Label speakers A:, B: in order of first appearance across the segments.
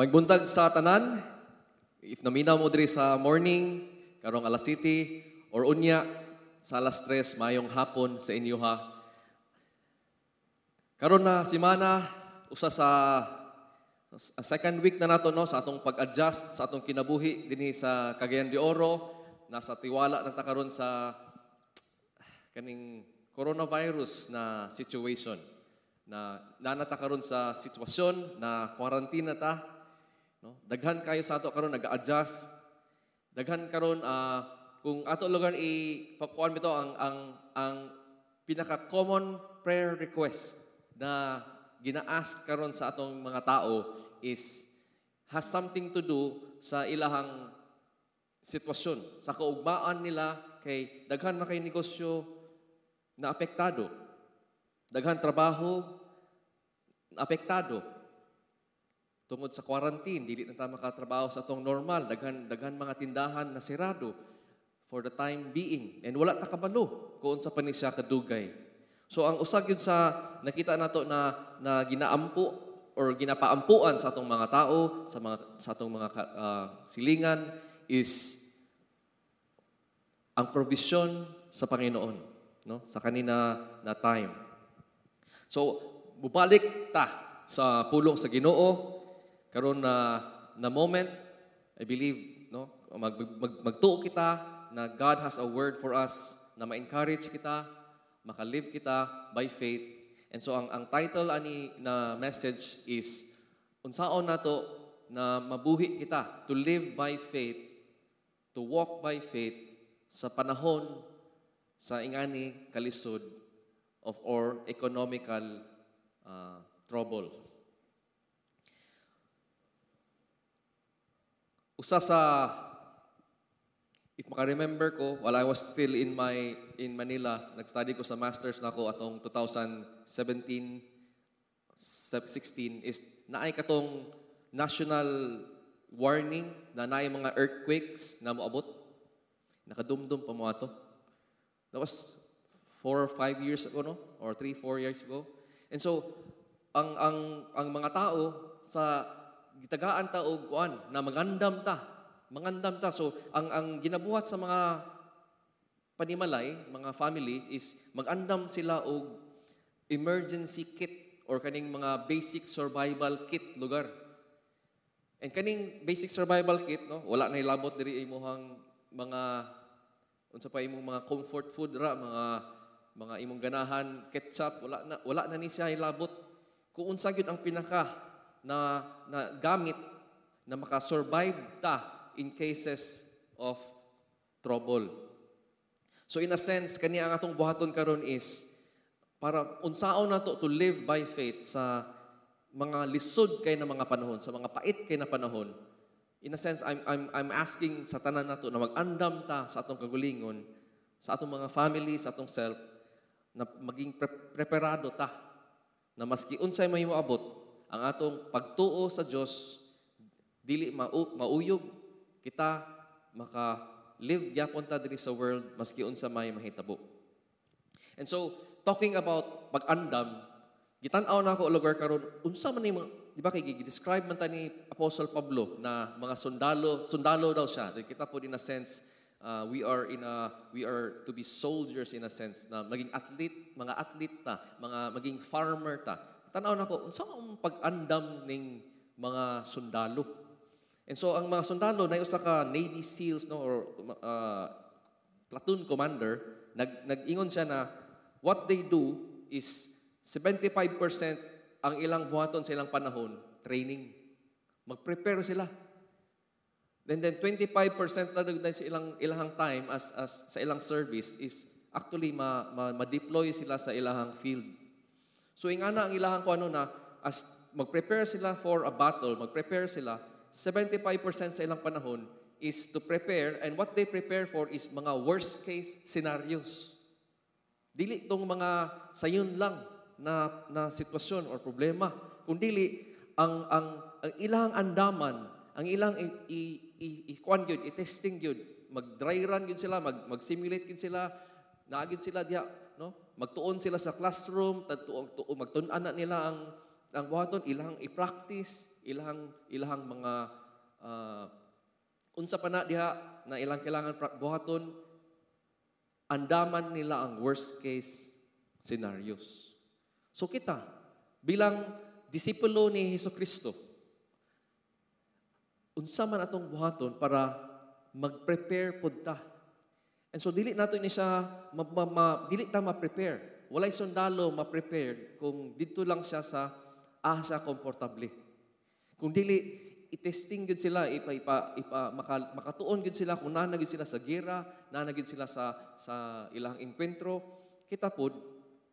A: Magbuntag sa tanan, if naminaw mo diri sa morning, karong alas 7 or unya sa alas 3, mayong hapon sa inyo ha. Karon na simana, usa sa a second week na nato, no, sa atong pag-adjust sa atong kinabuhi dinhi sa Cagayan de Oro. Nasa tiwala na ta karon sa kaning coronavirus na situation na nanata karon sa sitwasyon na quarantine na ta, no? Daghan kayo sa ato karon nag-adjust. Daghan karon, kung ato lugar i pakuan bitaw ang pinaka common prayer request na gina-ask karon sa atong mga tao is has something to do sa ilahang sitwasyon sa kaugmaan nila, kay daghan na kay negosyo na apektado, daghan trabaho na apektado tungod sa quarantine. Dili na ta makatrabaho sa atong normal. Daghan daghan mga tindahan na sirado for the time being and wala ta kabalo kung unsa pa ni siya kadugay. So ang usa gyud sa nakita nato na na ginaampo or ginapaampuan sa atong mga tao, sa atong mga silingan is ang provision sa Panginoon, no, sa kanina na time. So bubalik ta sa pulong sa Ginoo karon na na moment. I believe, no, magtuo kita na God has a word for us na ma-encourage kita, maka-live kita by faith. And so ang title ani na message is unsaon nato na mabuhi kita, to live by faith, to walk by faith sa panahon sa ingani kalisod of or economical trouble. Usa sa, if maka-remember ko, while I was still in Manila, nag-study ko sa masters nako atong 2017 16, is naay katong national warning na naay mga earthquakes na moabot. Nakadumdum pa mo ato. That was 4 or 5 years ago, no? Or 3, 4 years ago. And so, ang mga tao sa gitagaan ta og kuan na magandam ta. Mangandam ta. So, ang ginabuhat sa mga panimalay, mga family is magandam sila og emergency kit or kaning mga basic survival kit lugar. And kaning basic survival kit, no, wala na ilabot diri imuhang mga unsa pa, imong mga comfort food ra, mga imong ganahan ketchup, wala na ni siya ilabot. Kung unsa gyud ang pinaka na na gamit na maka-survive ta in cases of trouble. So in a sense, kani ang atong buhaton karon is para unsaon nato to live by faith sa mga lisod kay na mga panahon, sa mga pait kay na panahon. In a sense, I'm asking sa tanan nato na mag-andam ta sa atong kagulingon, sa atong mga family, sa atong self, na maging preparado ta na maski unsay may moabot, ang atong pagtuo sa Dios dili mauyog kita, maka live gyapon ta diri sa world maski unsa may mahitabo. And so, talking about pag-andam, gitan-aw na ako lugar karon unsa man ni mga, di ba kay gi-describe man ta ni Apostle Pablo na mga sundalo, sundalo daw siya. Kita po, in a sense, we are to be soldiers, in a sense na maging athlete, mga athlete ta, mga maging farmer ta. Tan-aw nako unsa ang pag-andam ning mga sundalo. And so ang mga sundalo na usa ka Navy SEALs, no, or platoon commander, nag-ingon siya na what they do is 75% ang ilang buhaton sa ilang panahon, training. Mag-prepare sila. Then 25% na dagdag sa ilang time as sa ilang service is actually ma-deploy sila sa ilahang field. So ingana ang ilahang kuano na as mag-prepare sila for a battle, mag-prepare sila, 75% sa ilang panahon is to prepare, and what they prepare for is mga worst case scenarios. Dili tong mga sayon lang na sitwasyon or problema, kundili ang ilang andaman, ang ilang i, i, i, i kuan gyud, i-testing gyud, mag-dry run gyud sila, mag-simulate gyud sila, naa gyud sila diha, no? Magtuon sila sa classroom, tadtuong magtun-an na nila ang buhaton, ilang i-practice. ilahang ilahang mga unsa pa na diha na ilang kailangan buhaton, andaman nila ang worst case scenarios. So kita, bilang disipulo ni Hesus Kristo, unsa man atong buhaton para mag-prepare pud ta? And so dili nato ni siya dili ta ma-prepare. Walay sundalo ma-prepare kung didto lang siya sa asa komportable. Kung dili i-testing gyud sila, ipa ipa, ipa makatuon gyud sila kung naa gyud sila sa gera, naa gyud sila sa ilang enkwentro. Kita pod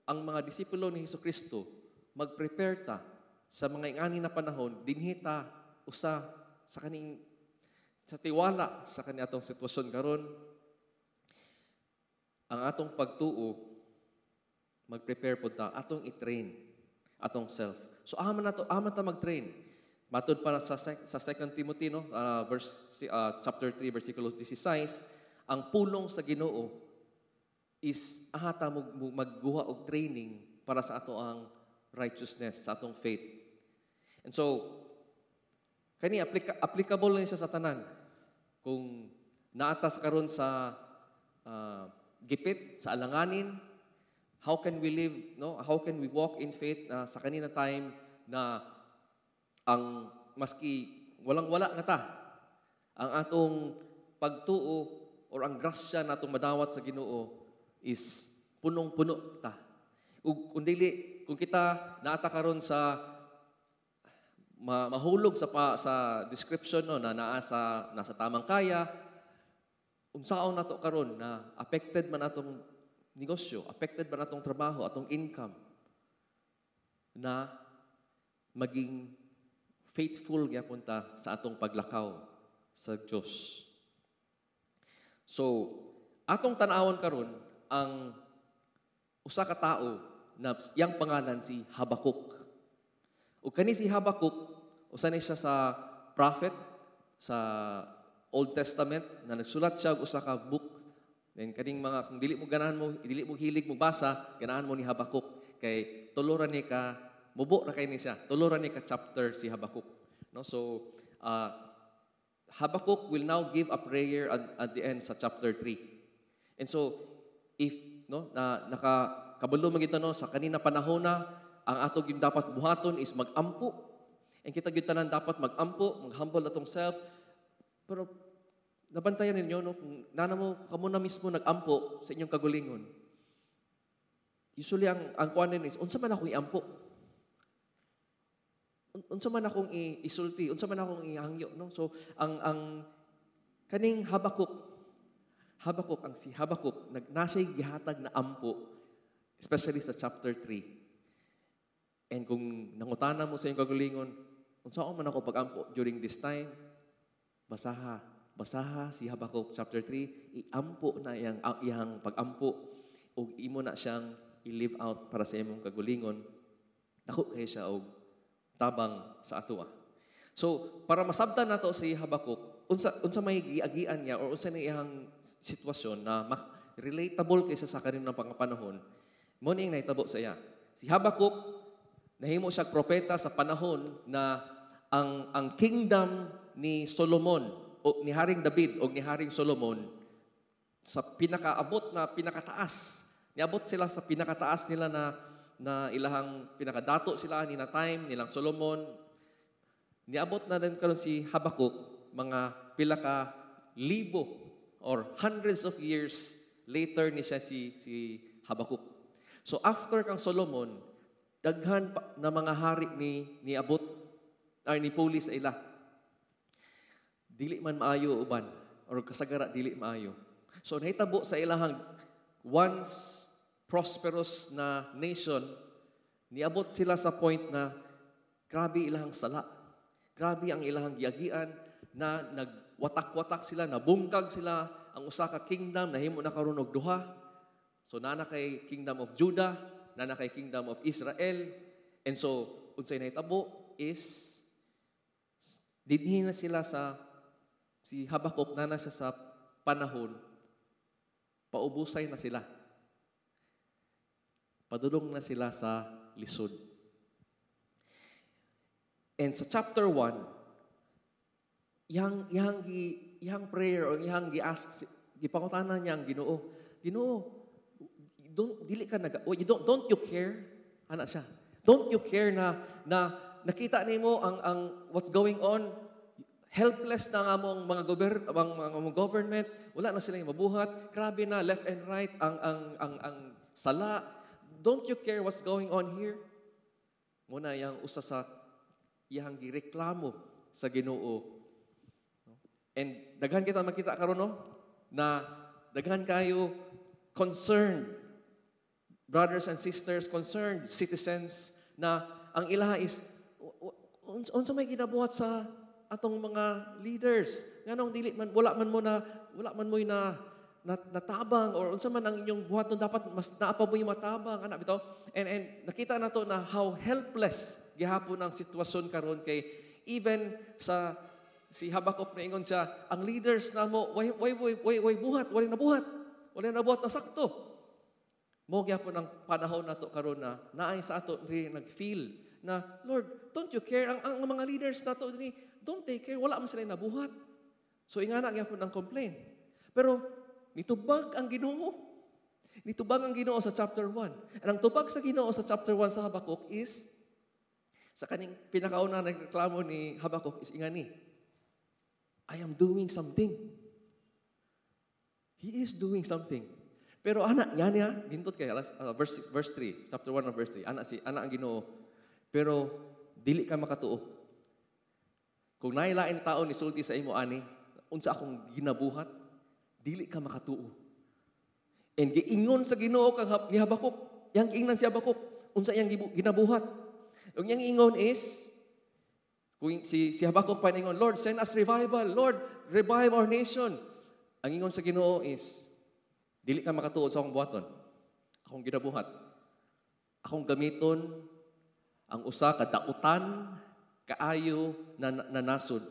A: ang mga disipulo ni Hesus Kristo, mag-prepare ta sa mga ingani na panahon, dinhi ta usa sa kaning sa tiwala sa kani atong sitwasyon karon, ang atong pagtuo, mag-prepare pod ta, atong i-train atong self. So aman nato, aman ta mag-train. Matud pa sa 2 Timothy, no, verse chapter 3 versikulo 16, ang pulong sa Ginoo is ahata mo magguha og training para sa ato ang righteousness, sa atong faith. And so kani applicable ni siya sa tanan. Kung naatas karon sa gipit, sa alanganin, how can we live, no? How can we walk in faith na sa kanina time na ang maski walang-wala na ta, ang atong pagtuo or ang grasya na atong madawat sa Ginoo is punong-puno ta? Ug kung dili, kung kita naata karon sa mahulog sa description, no, na naa sa nasa tamang kaya, unsaon nato karon na affected man atong negosyo, affected man atong trabaho, atong income, na maging faithful gyapon ta sa atong paglakaw sa Dios? So, atong tan-awon karon ang usa ka tawo na iyang pangalan si Habakuk. Ug kani si Habakuk, usa ni siya sa prophet sa Old Testament na nagsulat siya og usa ka book. Then kaning mga kung dili mo ganahan mo, dili mo hilig mo basa, ganahan mo ni Habakuk kay tulo ra ni ka, mubo ra kay ni siya. Tulo ra ni ka chapter si Habakuk. No? So Habakuk will now give a prayer at the end sa chapter 3. And so if, no, na naka kabalo man kita, no, sa kanina panahon na ang ato gyud dapat buhaton is magampo. And kita gyud tanan dapat magampo, maghumble atong self. Pero nabantayan ninyo, no, kung nana mo kamo na mismo nagampo sa inyong kagulingon. Usually ang kuan is, unsa man akong iampo? Unsa man akong isulti, unsa man akong ihangyo, no? So ang kaning Habakuk, Habakuk ang si Habakuk nagnasay gihatag na ampo, especially sa chapter 3. And kung nangutana mo sa inyong kagulingon, unsa man ako pagampo during this time? Basaha, basaha si Habakuk chapter 3, iampo na iyang pagampo ug imo na siyang i-live out para sa imong kagulingon. Dako kay siya og tabang sa atoa. So, para masabtan nato si Habakuk, unsa unsa may giagian niya or unsa na iyang sitwasyon na relatable kaysa sa kaninang pangapanahon, mo ni nahitabo sa iya. Si Habakuk, nahimo siya propeta sa panahon na ang kingdom ni Solomon o ni Haring David o ni Haring Solomon sa pinakaabot na pinakataas. Niabot sila sa pinakataas nila na na ilahang pinakadato sila ni na time nilang Solomon. Niabot na din karon si Habakuk mga pila ka libo or hundreds of years later ni siya si Habakuk. So after kang Solomon, daghan pa na mga hari ni niabot ay ni puli sa ila. Dili man maayo uban or kasagara dili maayo. So nahitabo sa ilahang once prosperous na nation, niabot sila sa point na grabe ilahang sala. Grabe ang ilahang giagian na nagwatak-watak sila, nabungkag sila ang usa ka kingdom, nahimo na karon og duha. So naa na kay kingdom of Judah, naa na kay kingdom of Israel. And so unsay nahitabo is dinhi na sila sa si Habakuk na na siya sa panahon paubusay na sila. Padulong na sila sa lisod. And sa chapter 1, iyang prayer o iyang gi-ask, gipangutana niya ang Ginoo. "Ginoo, don't dili ka naga, oh, you don't you care?" Ana siya. "Don't you care na nakita nimo ang what's going on? Helpless na ang among mga ang mga government, wala na silang mabuhat. Grabe na left and right ang sala. Don't you care what's going on here?" Muna yang usa sa iyang gireklamo sa Ginoo. And daghan kita makita karon, no, na daghan kayo concerned brothers and sisters, concerned citizens na ang ilaha is unsa may ginabuhat sa atong mga leaders, nganong dili man wala man mo na natabang or unsa man ang inyong buhaton, dapat mas naa pa mo yung matabang," ana bitaw. And nakita nato na how helpless gihapon ang sitwasyon karon, kay even sa si Habakuk naingon siya, ang leaders namo way buhat, wala nabuhat na sakto. Mo gyapon ang panahon nato karon na naay sa ato diri nag-feel na, "Lord, don't you care? Ang mga leaders nato diri, don't they care? Wala man sila nabuhat." So ingana gyapon ang complaint. Pero nitubag ang Ginoo. Nitubag ang Ginoo sa chapter 1. And ang tubag sa Ginoo sa chapter 1 sa Habakuk is sa kaning pinakauna nagreklamo ni Habakuk is ingani: "I am doing something." He is doing something. Pero ana, yan niya, gintot kay verse 3, chapter 1 of verse 3. Ana ang Ginoo: "Pero dili ka makatuo. Kung nailain tao ni sulti sa imo ani, unsa akong ginabuhat, dili ka makatuo." And giingon sa Ginoo kang ni Habakuk, yang giingnan si Habakuk, unsa iyang ginabuhat. Ang iyang ingon is, kung si Habakuk pa ingon, "Lord, send us revival. Lord, revive our nation." Ang ingon sa Ginoo is, "Dili ka makatuod sa akong buhaton. Akong ginabuhat. Akong gamiton ang usa ka dautan kaayo na nasod.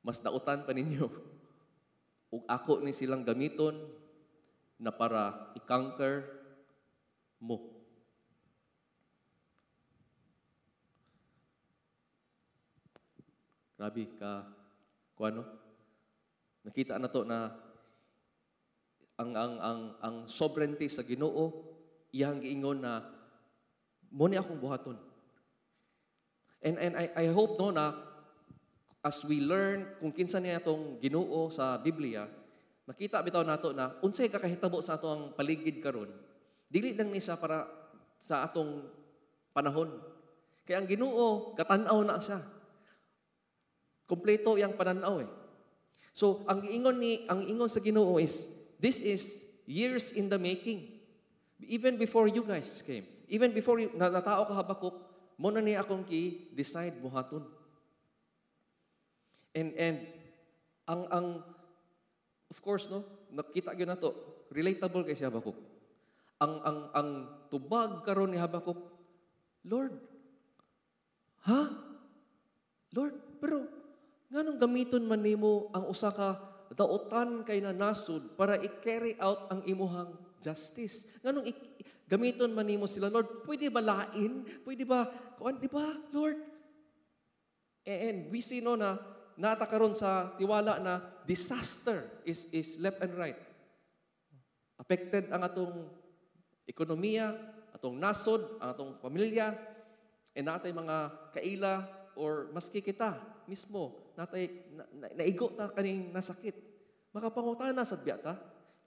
A: Mas dautan pa ninyo. Ug ako ni silang gamiton na para i-conquer mo." Grabe ka, kuano? Nakita na to na ang sovereignty sa Ginoo, iyang giingon na mo ni akong buhaton. And I hope, no, na as we learn kung kinsa niya atong Ginoo sa Biblia, makita bitaw nato na unsay kakahitabo sa ato ang paligid karon. Dili lang ni siya para sa atong panahon. Kay ang Ginoo gatan-aw na siya. Kompleto iyang pananaw eh. So ang ingon sa Ginoo is, this is years in the making. Even before you guys came, even before you, na, natao ka, Habakuk, mo na ni akong ki-decide buhaton. And ang of course, no, nakita gyud nato, relatable kay si Habakuk. Ang tubag karon ni Habakuk, "Lord, ha? Lord, pero nganong gamiton man nimo ang usa ka dautan kay na nasod para i-carry out ang imuhang justice? Nganong gamiton man nimo sila, Lord? Pwede ba lain? Pwede ba, kuan, di ba, Lord?" And we see, no, na nata karon sa tiwala na disaster is left and right. Affected ang atong ekonomiya, atong nasod, ang atong pamilya, and natay mga kaila or maski kita mismo, natay naigo ta kaning nasakit. Makapangutana sad biya ta,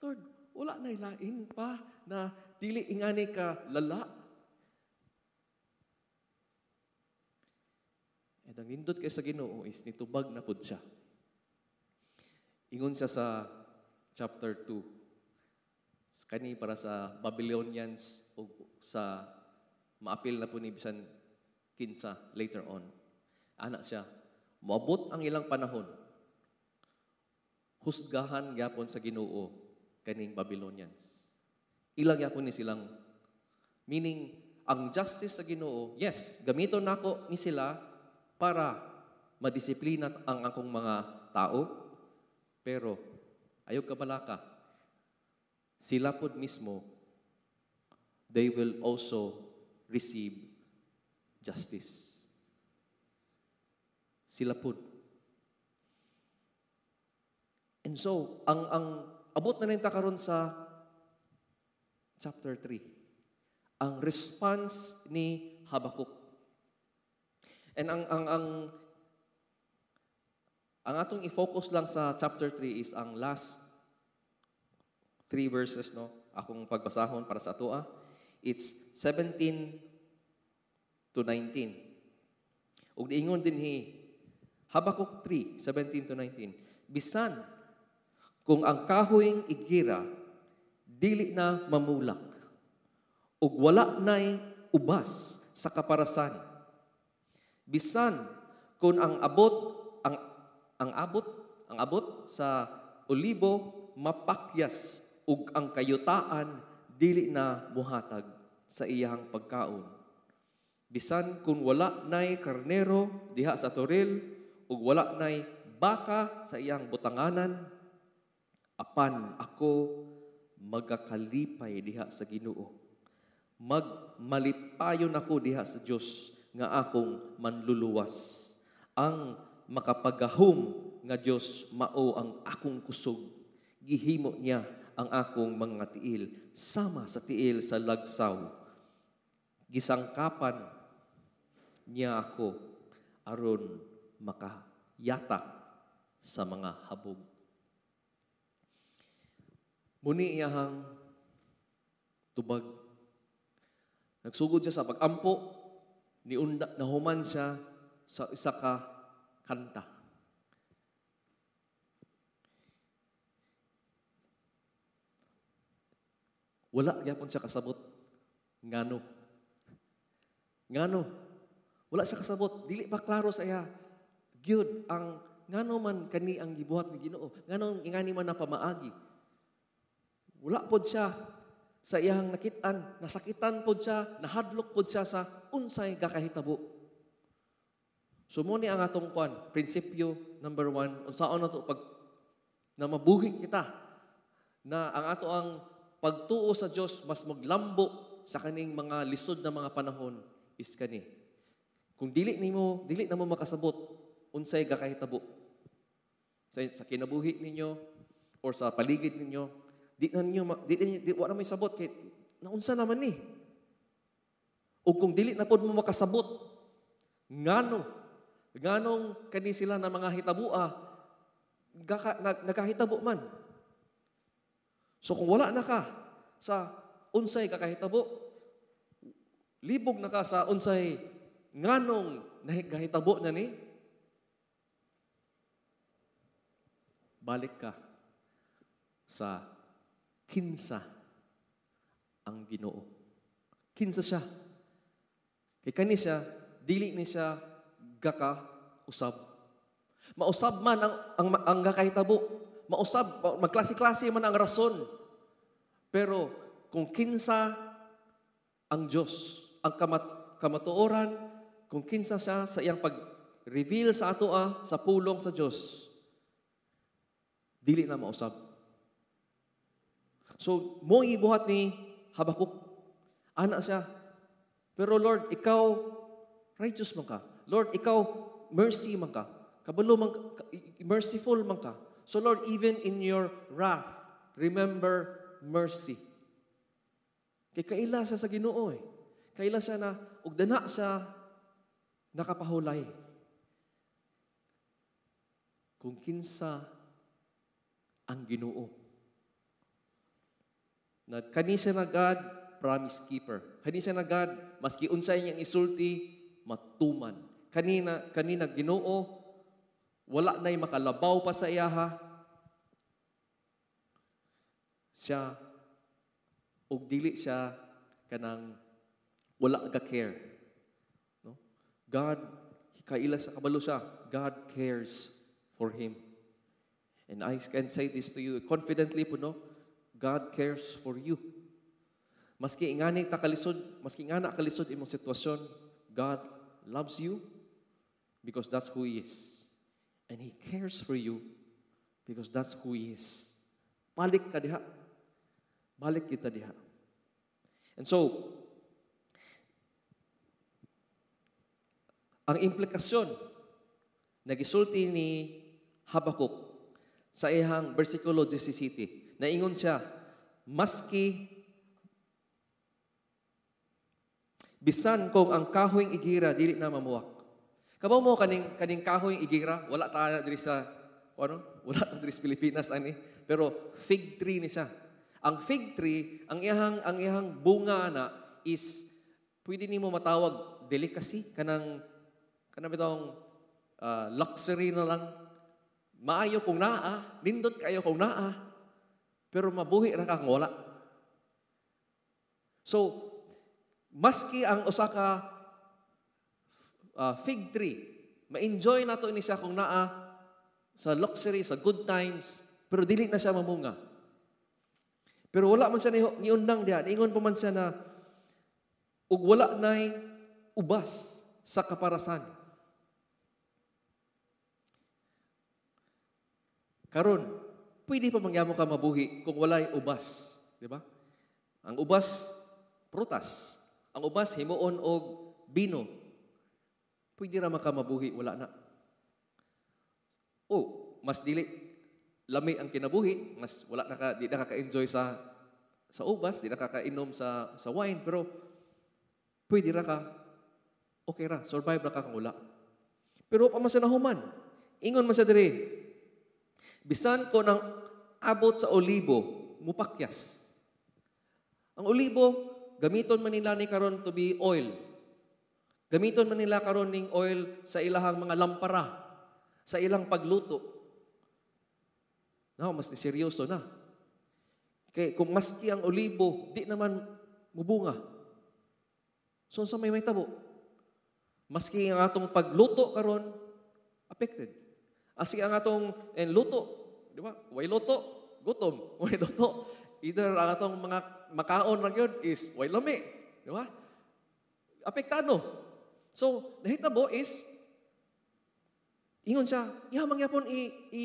A: "Lord, wala na lain pa na dili ingani ka lala?" And ang nindot kay sa Ginoo is nitubag na pud siya. Ingon siya sa chapter 2. Kani para sa Babylonians o sa maapil na po ni bisan kinsa later on. Ana siya, moabot ang ilang panahon, husgahan gyapon sa Ginoo kaning Babylonians. Ilang gyapon ni silang, meaning ang justice sa Ginoo, yes, gamiton nako ni sila para madisiplina ang akong mga tao, pero ayaw kabalaka, sila pod mismo, they will also receive justice. Sila pud. And so, ang abot na ta karon sa chapter 3. Ang response ni Habakuk. And ang atong i-focus lang sa chapter 3 is ang last three verses, no? Akong pagbasahon para sa atoa. It's 17 to 19. Ug niingon dinhi Habakuk 3, 17 to 19. "Bisan kung ang kahoyng igira dili na mamulak ug wala nay ubas sa kaparasan, bisan kung ang abot sa olibo mapakyas ug ang kayutaan dili na muhatag sa iyang pagkaon, bisan kung wala nay karnero diha sa toril ug wala nay baka sa iyang butanganan, apan ako magakalipay diha sa Ginoo. Magmalipayon ako diha sa Dios nga akong manluluwas. Ang makapagahom nga Dios mao ang akong kusog. Gihimo niya ang akong mga tiil sama sa tiil sa lagsaw. Gisangkapan niya ako aron makayatak sa mga habog." Muni iyahang tubag. Nagsugod siya sa pag-ampo, niunda, nahuman siya sa isa ka kanta. Wala gyapon siya kasabot ngano. Ngano? Wala siya kasabot, dili pa klaro sa iya. Gyud ang ngano man kani ang gibuhat ni Ginoo, ngano ingani man na pamaagi. Wala pod siya sa iyang nakit-an, nasakitan pod siya, nahadlok pod siya sa unsay gakahitabo. So mo ni ang atong kwan, prinsipyo number 1, unsaon nato pag na mabuhi kita na ang ato ang pagtuo sa Dios mas maglambo sa kaning mga lisod na mga panahon is kani. Kung dili nimo, dili na mo makasabot unsay gakahitabo sa kinabuhi ninyo or sa paligid ninyo, di na ninyo di, di, di, wa na may sabot kay naunsa naman ni. O kung dili na pod mo makasabot nganong kani sila na mga hitabua nagahitabo man. So kung wala na ka sa unsay kakahitabo, libog na ka sa unsay nganong nagahitabo na ni, balik ka sa kinsa ang Ginoo. Kinsa siya. Kay kani siya, dili ni siya gaka usab. Mausab man ang gakahitabo. Mausab, magklase-klase man ang rason. Pero kung kinsa ang Diyos, ang kamatuoran, kung kinsa siya sa iyang pag-reveal sa atoa, sa pulong sa Diyos, dili na mausab. So, mo ibuhat ni Habakuk. Ana siya. "Pero Lord, ikaw righteous man ka. Lord, ikaw mercy man ka. Kabalo man ka, merciful man ka. So Lord, even in your wrath, remember mercy." Kay kaila siya sa Ginoo eh. Kaila siya na ug dana siya nakapahulay. Kung kinsa ang Ginoo. Na kani siya na God, promise keeper. Kani siya na God, maski unsay niyang isulti, matuman. Kanina Ginoo, wala na'y makalabaw pa sa iyaha. Siya, og dili siya kanang wala ga care. No? God, kaila sa kabalo siya, God cares for him. And I can say this to you confidently po, no? God cares for you. Maski ingani ta kalisod, maski ingana kalisod imong sitwasyon, God loves you because that's who He is. And He cares for you because that's who He is. Balik ka diha. Balik kita diha. And so, ang implikasyon Nagisulti ni Habakuk sa iyang bersikulo 17. Naingon siya, maski bisan kung ang kahoyng igira dili na mamuwak. Kabaw mo kaning kahoyng igira, wala ta diri sa ano? Wala ta diri sa Pilipinas ani, pero fig tree ni siya. Ang fig tree, ang iyang bunga na is pwede nimo matawag delicacy, kanang bitong luxury na lang. Maayo kung naa, nindot kayo kung naa, pero mabuhi ra ka kung wala. So, maski ang usa ka fig tree, ma-enjoy nato ni siya kung naa sa luxury, sa good times, pero dili na siya mamunga. Pero wala man siya niundang diha, niingon pa man siya na ug wala nay ubas sa kaparasan. Karon, pwede pa mangyamo ka mabuhi kung walay ubas, di ba? Ang ubas, prutas. Ang ubas, himuon og bino. Pwede ra makamabuhi, wala na. O, mas dili lami ang kinabuhi, mas wala na ka, di na ka ka-enjoy sa ubas, di na ka kainom sa wine, pero pwede ra ka, okay ra, survive ra ka kung wala. Pero pa man siya nahuman. Ingon man siya diri, bisan ko ng abot sa olibo, mupakyas. Ang olibo, gamiton man nila ni karon to be oil. Gamiton man nila karon ning oil sa ilahang mga lampara, sa ilang pagluto. Now, mas ni seryoso na. Kay kung maski ang olibo, di naman mubunga. So, unsa may mahitabo? Maski ang atong pagluto karon affected. Maski ang atong luto, di ba? Way luto, gutom. Way luto. Either ang atong mga makaon ra gyud is way lami, di ba? Apektado. So, nahitabo is ingon siya, iha mangyapon i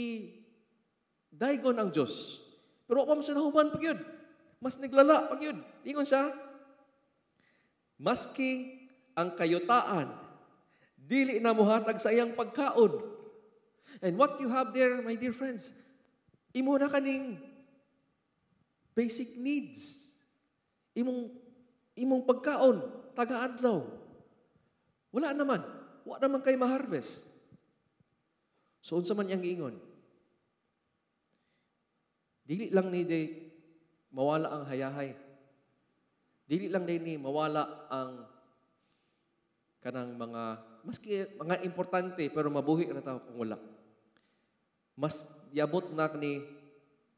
A: daigon ang Diyos. Pero wa pa man siya nahuman pa gyud. Mas naglala pa gyud. Ingon siya, maski ang kayutaan, dili na muhatag sa iyang pagkaon. And what you have there, my dear friends, imo na kaning basic needs. Imong pagkaon, taga-adlaw. Wala naman. Wala naman kay ma-harvest. So, unsa man iyang giingon? Dili lang ni day mawala ang hayahay. Dili lang day ni mawala ang kanang mga maski mga importante, pero mabuhi ra ta kung wala. Mas yabot na ni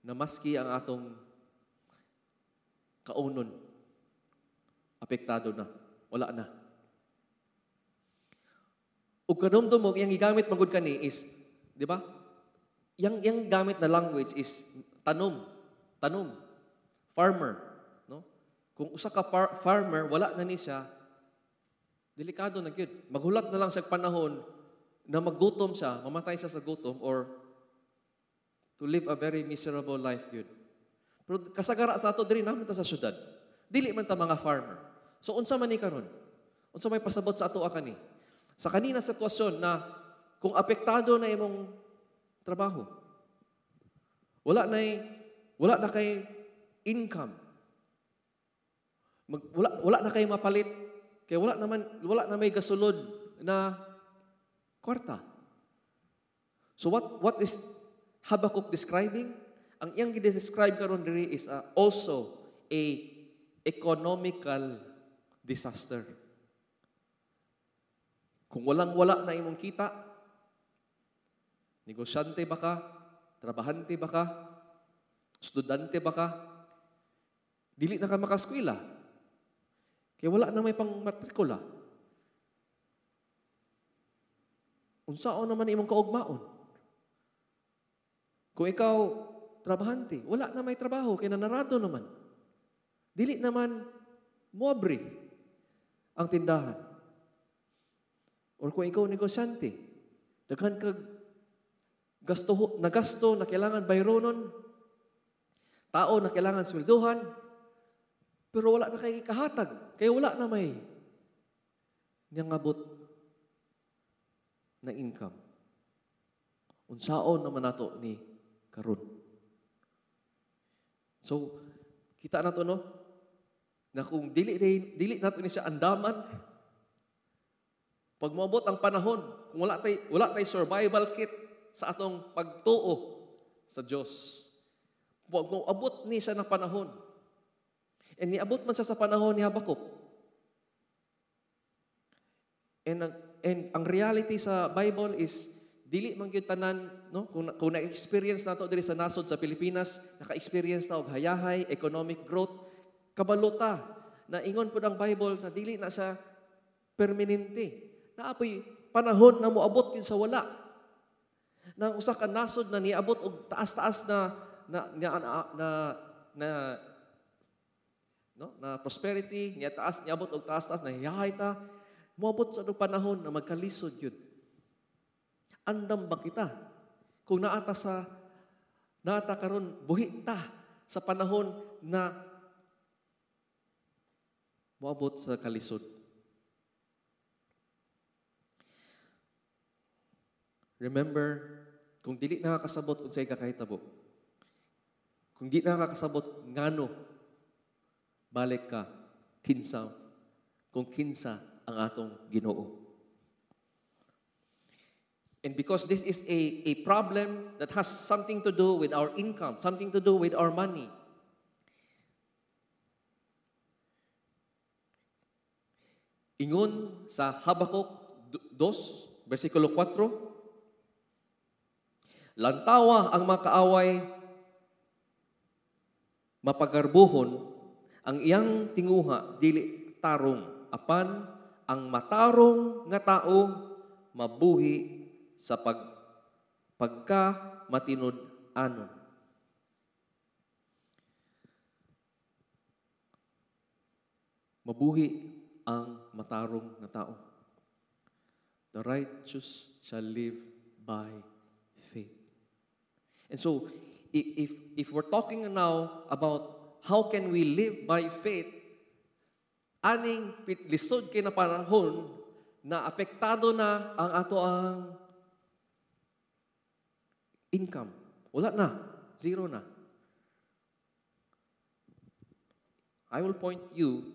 A: na maski ang atong kaunon apektado na, wala na. Ug kadumdum mo, iyang gigamit magud kani is, di ba? Yang gamit na language is tanom, tanom, farmer, no? Kung usa ka farmer wala na ni siya, delikado na gyud. Maghulat na lang sa panahon na maggutom siya, mamatay siya sa gutom or to live a very miserable life gyud. Pero kasagara sa ato diri naman ta sa syudad. Dili man ta mga farmer. So unsa man ni karon? Unsa may pasabot sa ato kani? Sa kanina sitwasyon na kung apektado na imong trabaho, wala na kay income. Wala na kay mapalit kay wala na may gasulod na kwarta. So what is Habakkuk describing? Ang iyang gi-describe karon diri is also a economical disaster. Kung walang-wala na imong kita, negosyante ba ka? Trabahante ba ka? Estudante ba ka? Dili na ka makaskwela. Kaya wala na may pang-matrikula. Unsaon naman imong kaugmaon? Kung ikaw, trabahante, wala na may trabaho, kaya nanarado naman. Dili naman moabre ang tindahan. Or kung ikaw negosyante, daghan kag gasto, nagasto na kailangan bayronon, tao na kailangan swelduhan, pero wala na kay kahatag, kaya wala na may nangabot na income. Unsaon naman nato ni karon? So, kita nato, no, na kung dili nato ni siya andaman, pag moabot ang panahon, kung wala tay survival kit sa atong pagtuo sa Dios. Pag moabot ni siya na panahon, and niabot man siya sa panahon ni Habakuk. And ang reality sa Bible is dili man gyud tanan, no, kung na-experience nato diri sa nasod sa Pilipinas, naka-experience ta og hayahay economic growth, kabalo ta na ingon pud ang Bible na dili na sa permanente. Naa poy panahon na moabot yun sa wala. Na usa ka nasod na niabot og taas-taas na no, na prosperity, niya taas, niabot og taas-taas na hayahay ta, moabot sa anong panahon na magkalisod yun. Andam ba kita? Kung naata karon, buhi ta sa panahon na moabot sa kalisod. Remember, kung dili nakakasabot unsay kakahitabo, kung di nakakasabot ngano, balik ka kinsa kung kinsa ang atong Ginoo. And because this is a problem that has something to do with our income, something to do with our money, ingon sa Habakuk 2, versikulo 4, "Lantawa ang mga kaaway, mapagarbuhon, ang iyang tinguha dili tarong, apan ang matarong nga tao mabuhi sa pagka matinud-anon." Mabuhi ang matarong nga tao. The righteous shall live by faith. And so, if we're talking now about how can we live by faith, aning lisod kay na panahon na apektado na ang ato ang income. Wala na. Zero na. I will point you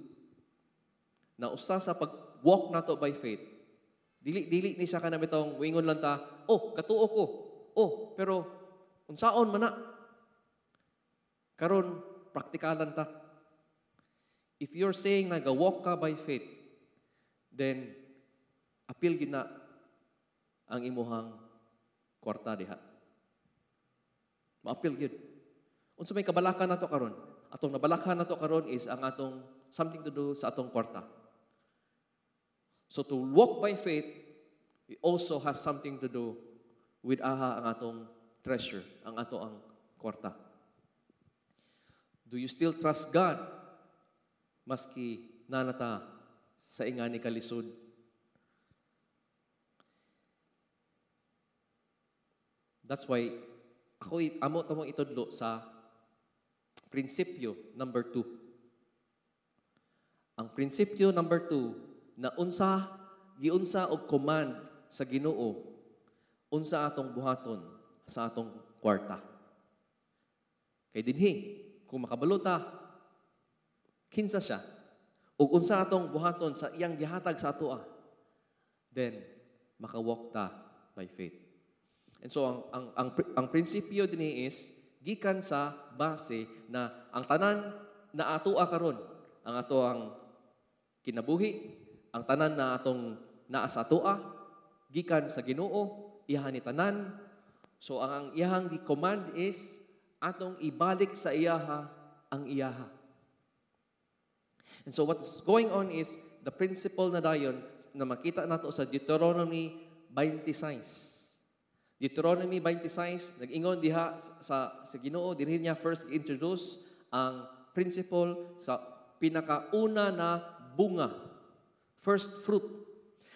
A: na usa sa pag-walk nato by faith, dili ni siya kana bitong wingon lang ta, "Oh, katuo ko. Oh, pero unsaon man na?" Karon praktikalan ta. If you're saying naga-walk ka by faith, then apil gyud na ang imuhang kwarta diha. Maapil gyud. Unsa may kabalakan nato karon? Atong nabalakan nato karon is ang atong something to do sa atong kwarta. So to walk by faith, it also has something to do with aha ang atong treasure, ang ato ang kwarta. Do you still trust God maski nanata sa ingani kalisod? That's why ako amo tamong itudlo sa prinsipyo number 2. Ang prinsipyo number 2 na unsa giunsa og command sa Ginoo, unsa atong buhaton sa atong kwarta. Kay dinhi kung makabalo ta kinsa siya ug unsa atong buhaton sa iyang gihatag sa atoa, then makawalk ta by faith. And so ang prinsipyo dinhi is gikan sa base na ang tanan na atoa karon, ang ato ang kinabuhi, ang tanan na atong naa sa atoa gikan sa Ginoo, iyahan ni tanan. So ang iyahang gi-command is atong ibalik sa iyaha ang iyaha. And so what's going on is the principle na dayon na makita nato sa Deuteronomy 26. Deuteronomy 26, nag-ingon diha sa Ginoo, dinhi niya first introduce ang principle sa pinakauna na bunga, first fruit.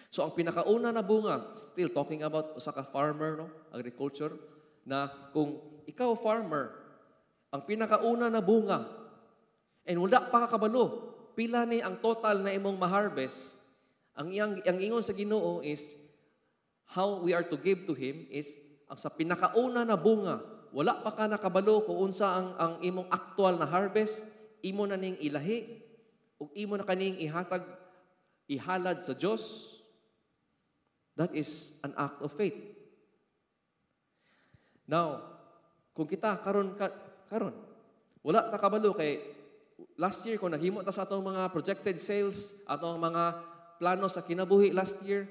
A: So ang pinakauna na bunga, still talking about usa ka farmer, no, agriculture, na kung ikaw farmer, ang pinakauna na bunga, and wala pa ka kabalo, pila ni ang total na imong ma-harvest, ang ingon sa Ginoo is how we are to give to Him is, Ang sa pinakauna na bunga, wala pa ka nakabalo kung unsa ang imong aktual na harvest, imo na ning ilahi, ug imo na kaning ihatag, ihalad sa Dios. That is an act of faith. Now, kung kita karon wala ta kabalo kay last year kung naghimo ta sa atong mga projected sales, atong mga plano sa kinabuhi last year,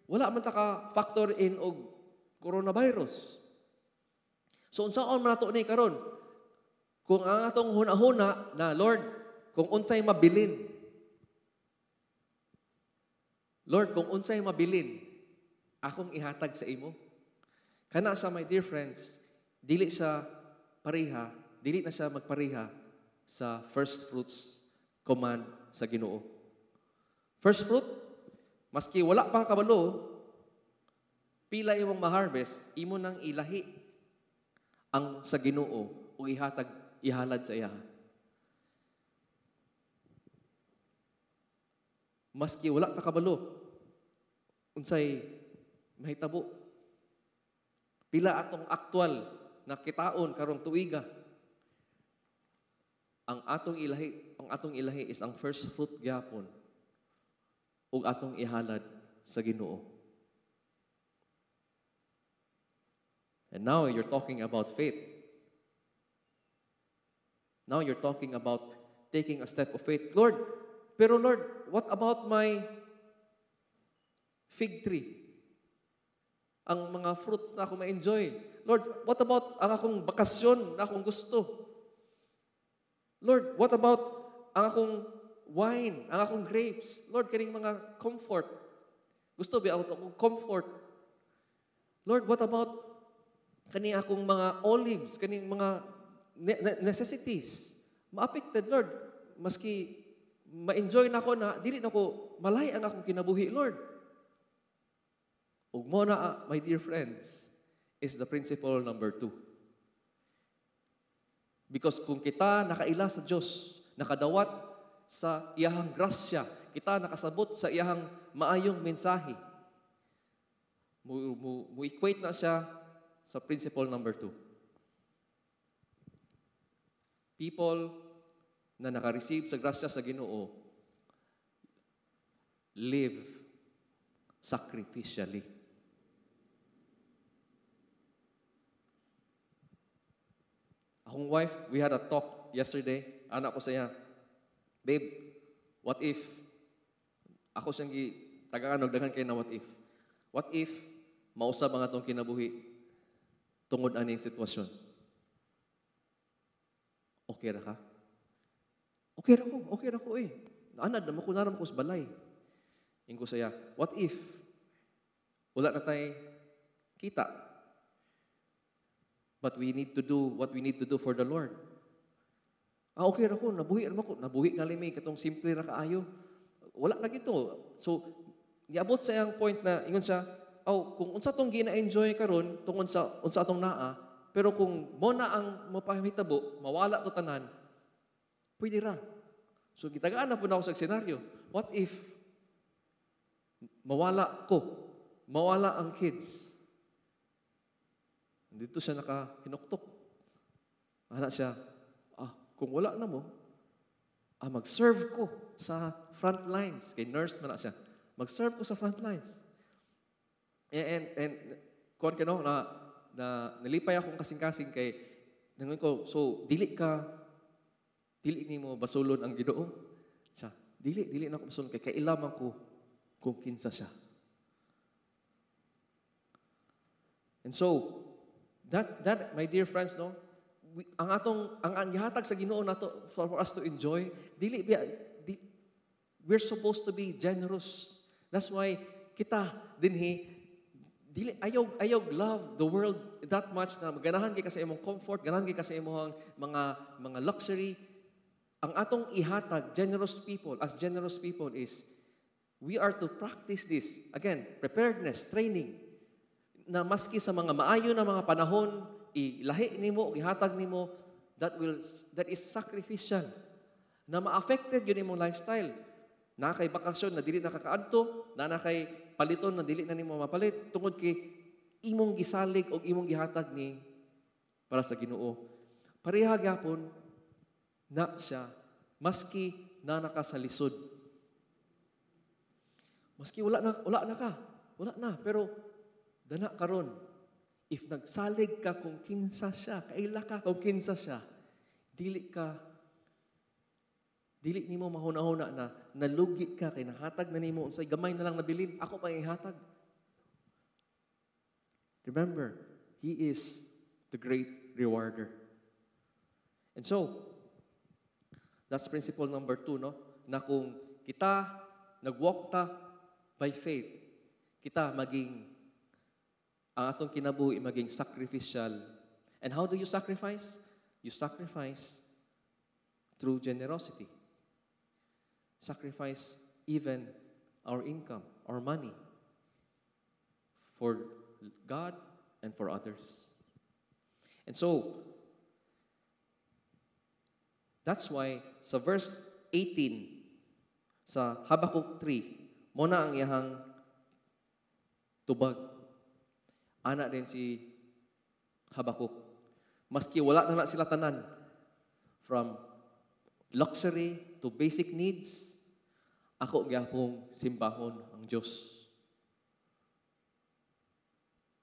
A: wala man ta ka factor in og coronavirus. So unsaon man nato ni karon? Kung ang atong huna-huna na, "Lord, kung unsay mabilin. Lord, kung unsay mabilin, akong ihatag sa imo." Kana sa, my dear friends, dili siya pareha, dili na siya magpareha sa first fruits command sa Ginoo. First fruit, maski wala pa kabalo, pila imong ma-harvest, imo nang ilahi ang sa Ginoo ug ihatag, ihalad sa iya. Maski wala ta kabalo, unsay mahitabo, pila atong aktual na kitaon karong tuiga, ang atong ilahi is ang first fruit gyapon ug atong ihalad sa Ginoo. And now you're talking about faith. Now you're talking about taking a step of faith. "Lord, pero Lord, what about my fig tree? Ang mga fruits na ako ma-enjoy. Lord, what about ang akong bakasyon na akong gusto? Lord, what about ang akong wine, ang akong grapes? Lord, kaning mga comfort. Gusto ba ako akong comfort? Lord, what about kani akong mga olives, kaning mga necessities? Ma-affected, Lord. Maski ma-enjoy na ako na, dili na ko malay ang akong kinabuhi, Lord." Ug mo na, my dear friends, is the principle number 2. Because kung kita nakaila sa Dios, nakadawat sa iyahang grasya, kita nakasabot sa iyahang maayong mensahe, mu equate na siya sa principle number 2. People na naka-receive sa grasya sa Ginoo live sacrificially. Akong wife, we had a talk yesterday. Ana ko sa iya, "Babe, what if," ako siyang tagaan og daghan kay na what if. "What if mausab ang atong kinabuhi tungod aning sitwasyon? Okay ra ka?" "Okay ra ko, okay ra ko eh. Anad, naman ko naram ko sa balay." Ingon ko sa iya, "What if wala na tay kita? But we need to do what we need to do for the Lord." "Ah, okay ra ko, nabuhi ra ko. Nabuhi nga limi, katong simple ra kaayo. Wala lagi to." So, niabot sa iyang point na, ingon siya, "Oh, kung unsa tong gina-enjoy karon tungod sa unsa atong naa, pero kung mo na ang mapahitabo, mawala to tanan, pwede ra." So, gitagaan na po na ako sa senaryo. What if mawala ko, mawala ang kids? Dito siya nakahinuktok. Ana siya, "Kung wala na mo, mag-serve ko sa front lines." Kay nurse man na siya. "Mag-serve ko sa front lines." And kuan ka no, na nalipay akong kasing-kasing kay, nangon ko, "So, dili nimo basulon ang Ginoo?" Siya, "Dili na ako basulon kay kailaman ko kung kinsa siya." And so, that, my dear friends, no, we, ang atong, ang gihatag sa Ginoo nato for us to enjoy, dili, di, we're supposed to be generous. That's why kita dinhi dili ayaw love the world that much na ganahan kay ka sa imong comfort, ganahan kay ka sa imong mga luxury. Ang atong ihatag, generous people, as generous people is, we are to practice this. Again, preparedness, training, na maski sa mga maayo na mga panahon, ilahi nimo, ihatag nimo, that is sacrificial. Na ma-affected yun imong lifestyle. Na kay bakasyon na dili nakakaadto, na kay paliton na dili na nimo mapalit, tungod kay imong gisalig og imong gihatag ni para sa Ginoo. Pareha gyapon na siya maski na naka sa lisod. Maski wala na ka. Wala na, pero dana karon. If nagsalig ka kung kinsa siya, kaila ka kung kinsa siya, dili nimo mahuna-huna na nalugi ka kay nahatag na nimo unsay gamay na lang nabilin, ako pa ihatag. Remember, He is the great rewarder. And so, that's principle number 2, no? Na kung kita nagwalk ta by faith, kita maging, ang atong kinabuhi maging sacrificial. And how do you sacrifice? You sacrifice through generosity. Sacrifice even our income, our money, for God and for others. And so, that's why sa verse 18, sa Habakkuk 3, mo na ang iyahang tubag. Ana din si Habakkuk. Maski wala na sila tanan, from luxury to basic needs, ako gyapong simbahon ang Diyos.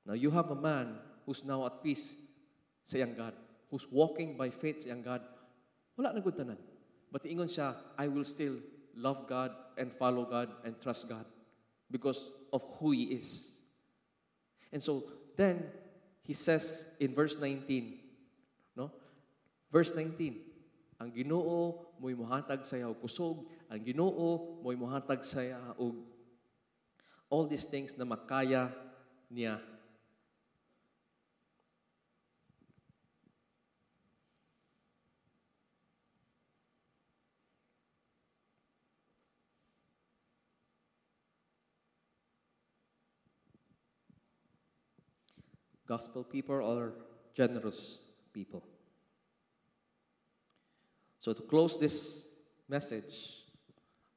A: Now you have a man who's now at peace sa iyang God, who's walking by faith sa iyang God. Wala na gud tanan. But ingon siya, I will still love God and follow God and trust God because of who He is. And so then he says in verse 19, no? Verse 19, ang Ginoo mo'y mohatag sa iya og kusog, ang Ginoo mo'y mohatag sa iya og all these things na makaya niya. Gospel people are generous people. So to close this message,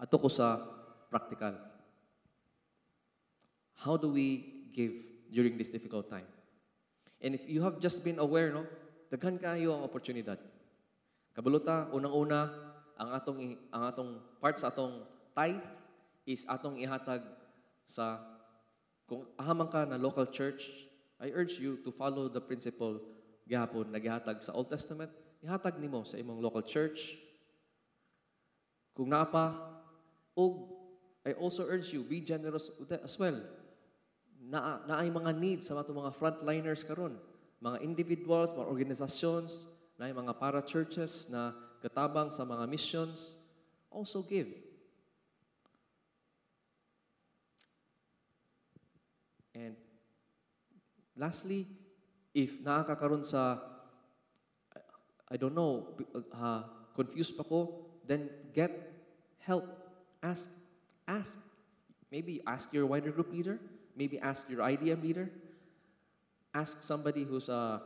A: ato ko sa practical. How do we give during this difficult time? And if you have just been aware, no, daghan kaayo ang oportunidad. Kabalo ta, unang-una, ang atong part sa atong tithe is atong ihatag sa, kung ahaman ka na local church, I urge you to follow the principle gihapon na gihatag sa Old Testament, ihatag nimo sa imong local church. Kung naa pa, og I also urge you, be generous as well. Naay mga needs sa atong mga frontliners karon, mga individuals, mga organizations, naay mga para-churches na katabang sa mga missions, also give. And lastly, if naa ka karon sa, I don't know, confused pa ko, then get help. Ask. Ask. Maybe ask your wider group leader. Maybe ask your IDM leader. Ask somebody who's a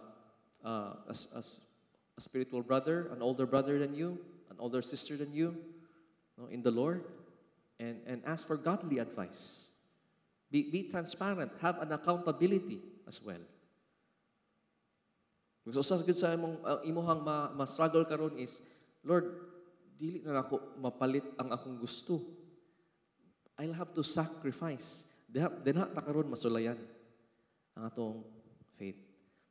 A: spiritual brother, an older brother than you, an older sister than you, no, in the Lord, and ask for godly advice. Be transparent. Have an accountability as well. Because usa gyud sa imong ma-struggle karon is, Lord, dili na nako mapalit ang akong gusto. I'll have to sacrifice. Dinha ta karon masulayan ang atong faith.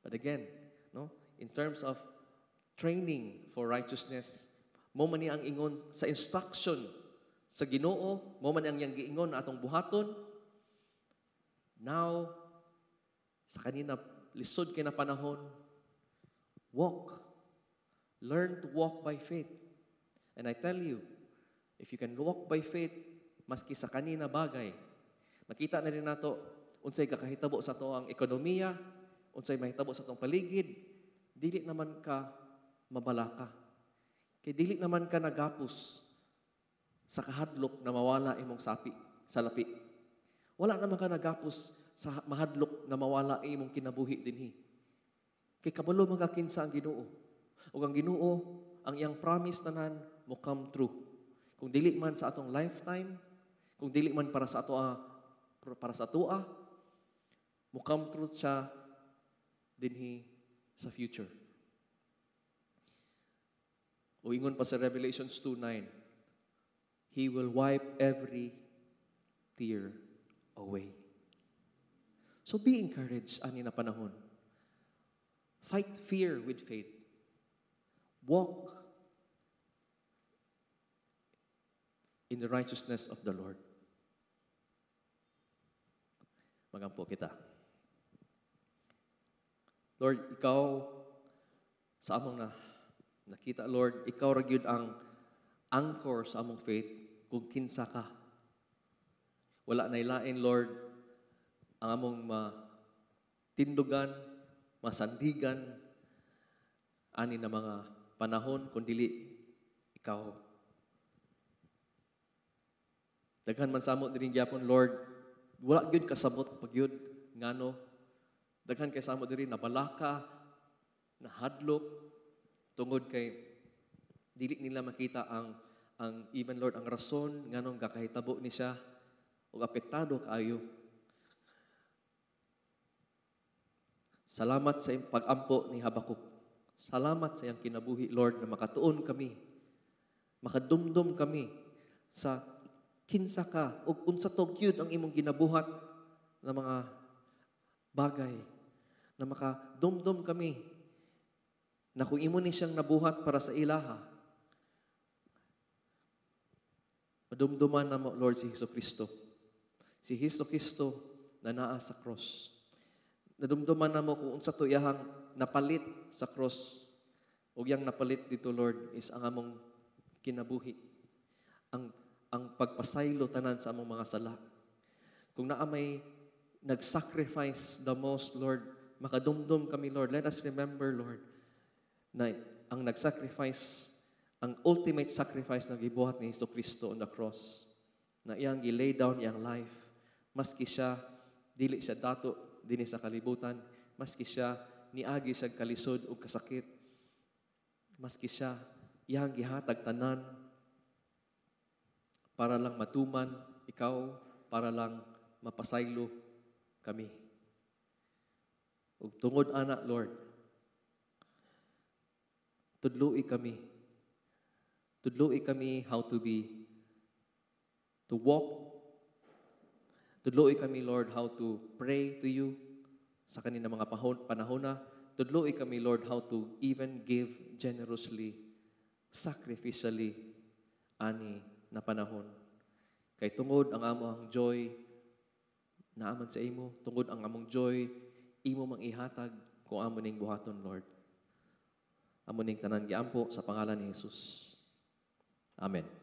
A: But again, no, in terms of training for righteousness, mo man ni ang ingon sa instruction sa Ginoo, mo man ang iyang giingon na atong buhaton. Now, sa kanina lisod kay na panahon, walk. Learn to walk by faith. And I tell you, if you can walk by faith, maski sa kanina bagay, makita na rin nato unsay kakahitabo sa ato ang ekonomiya, unsay mahitabo sa atong paligid, dili naman ka mabalaka. Kay dili naman ka nagapos sa kahadlok na mawala imong sapi sa lapi. Wala naman ka nagapos sa mahadlok na mawala imong kinabuhi dinhi. Kay kabalo magakinsa ang Ginoo. Ug ang Ginoo, ang iyang promise tanan mo come true. Kung dili man sa atong lifetime, kung dili man para sa atoa, para sa atoa, Mo-come true siya dinhi sa future. O ingon pa sa Revelations 2:9, He will wipe every tear away. So be encouraged ani na panahon. Fight fear with faith. Walk in the righteousness of the Lord. Magampo kita. Lord, ikaw sa among na nakita, Lord, ikaw ra gyud ang anchor sa among faith kung kinsa ka. Wala na ilain, Lord, ang among matindugan, masandigan, ani na mga panahon, kung dili ikaw. Daghan man sa amo diri gyapon, Lord, wala gyud kasabot pag gyud ngano. Daghan kay sa amo diri nabalaka, nahadlok tungod kay dili nila makita ang even, Lord, ang rason nganong gakahitabo ni siya ug apektado kaayo. Salamat sa iyong pag-ampo ni Habakuk. Salamat sa iyang kinabuhi, Lord, na makatuon kami, makadumdum kami sa kinsa ka ug unsa to gyud ang imong ginabuhat na mga bagay, na makadumdum kami na kung imo ni siyang nabuhat para sa ilaha, madumduman na mo, Lord, si Hesus Kristo. Si Hesus Kristo na naa sa cross. Nadumduman na mo kung unsa to iyahang napalit sa cross. Ug iyang napalit dito, Lord, is ang among kinabuhi. Ang pagpasaylo tanan sa among mga sala. Kung naa may nag-sacrifice the most, Lord, makadumdum kami, Lord. Let us remember, Lord, na ang nag-sacrifice, ang ultimate sacrifice na gibuhat ni Hesus Kristo on the cross, na iyang gi-lay down iyang life, maski siya, dili siya dato dinhi sa kalibutan, maski siya niagi siya kalisod o kasakit, maski siya iyang gihatag tanan para lang matuman ikaw, para lang mapasaylo kami. Ug tungod ana, Lord, tudloi kami. Tudloi kami how to be, to walk. Tudloi kami, Lord, how to pray to you sa kanina mga panahon na. Tudloi kami, Lord, how to even give generously, sacrificially, ani na panahon. Kay tungod ang amo ang joy, naaman sa imo, tungod ang among joy, imo mang ihatag kung amo ning buhaton, Lord. Amo ning tanan giampo sa pangalan ni Jesus. Amen.